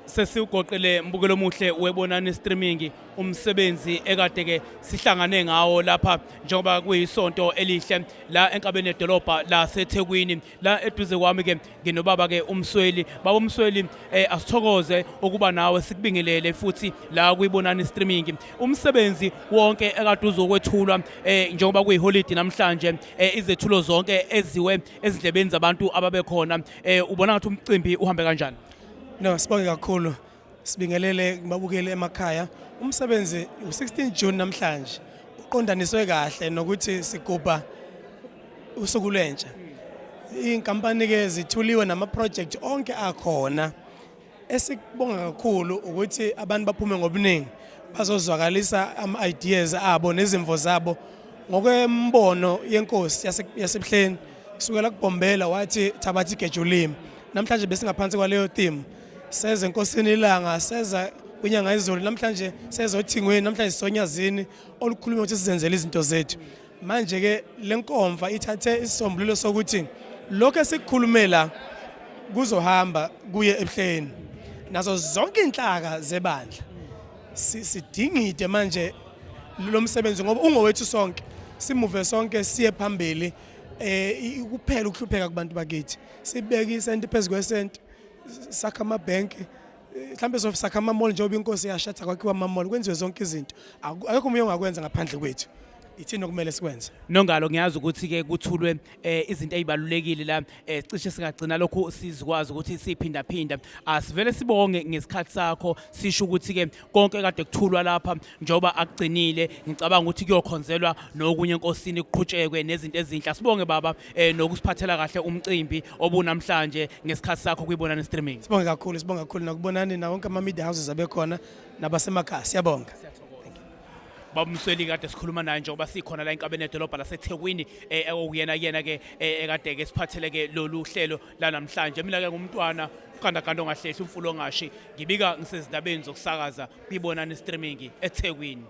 Sesiwugoqile mbukelo omuhle weBonani Streaming umsebenzi ekade ke sihlangane ngawo lapha njengoba kuyisonto elihle la enkabeni yedolobha laseThekwini. La eduze kwami ke nginobaba ke uMsweli. Baba uMsweli, asithokoze ukuba nawe, sikubingelele futhi la kuyibonani Streaming. Umsebenzi wonke ekade uzokwethulwa njengoba kuyiholidi namhlanje, izethulo zonke eziwe ezindlebeni zabantu ababekhona, ubona ngathi umcimbi uhambe kanjani? No, sibonge kakhulu. Sibingelele kubabukeli emakhaya. Umsebenzi u16 June namhlanje uqondaniswe kahle nokuthi sigubha usuku lwentsha. Inkampani ke zithuliwe nama project onke akhona. Esikubonga kakhulu ukuthi abantu baphume ngobuningi bazozwakalisa ama ideas abo nezimvo zabo ngokwembono yenkosi yasebuhleni kusukela kuBombela, wathi thabatha igeja ulimi. Namhlanje besingaphansi kwaleyo theme, seze enkosini ilanga, seza kwinyanga izulu, namhlanje sezothingweni, namhlanje sisonyazini olukhuluma ukuthi sizenzele izinto zethu. Manje ke lenkomfa ithathe isisombululo sokuthi lokho esikukhulumela kuzohamba kuye ebuhleni nazo zonke inhlaka zebandla. Sidingide manje lo msebenzi ngoba ungowethu sonke, simuve sonke siye phambili, kuphela ukuhlupheka kubantu bakithi. Sibeke isenti phezu kwesenti, sakha amabhenki, mhlambe sofisakha ama-mall njengoba inkosi yashatha kwakhiwa ama-mall, kwenziwe zonke izinto. Akekho omunye ongakwenza ngaphandle kwethu, ithini okumele sikwenze. Nongalo, ngiyazi ukuthi ke kuthulwe izinto ezibalulekile la, cishe singagcina lokhu sizikwazi ukuthi siphinda phinda. Asivele sibonge ngesikhathi sakho, sisho ukuthi ke konke kade kuthulwa lapha njengoba akugcinile, ngicabanga ukuthi kuyokhonzelwa nokunye enkosini, kuqhutshekwe nezinto ezinhle. Asibonge baba, nokusiphathela kahle umcimbi obunamhlanje ngesikhathi sakho kuyibonani Streaming. Sibonge kakhulu, sibonge kakhulu nakubonani nawo wonke ama-media houses abekhona nabasemakhaya. Siyabonga. Baba Msweli kade sikhuluma naye njengoba sikhona la enkabeni yedolobha laseThekwini, okuyena kuyena ke ekade ke siphathele ke lolu hlelo la namhlanje. Mina ke ngumntwana uGandaganda ongahlehli umfulo ongashi, ngibika ngisezindabeni zokusakaza kuyibonani Streaming eThekwini.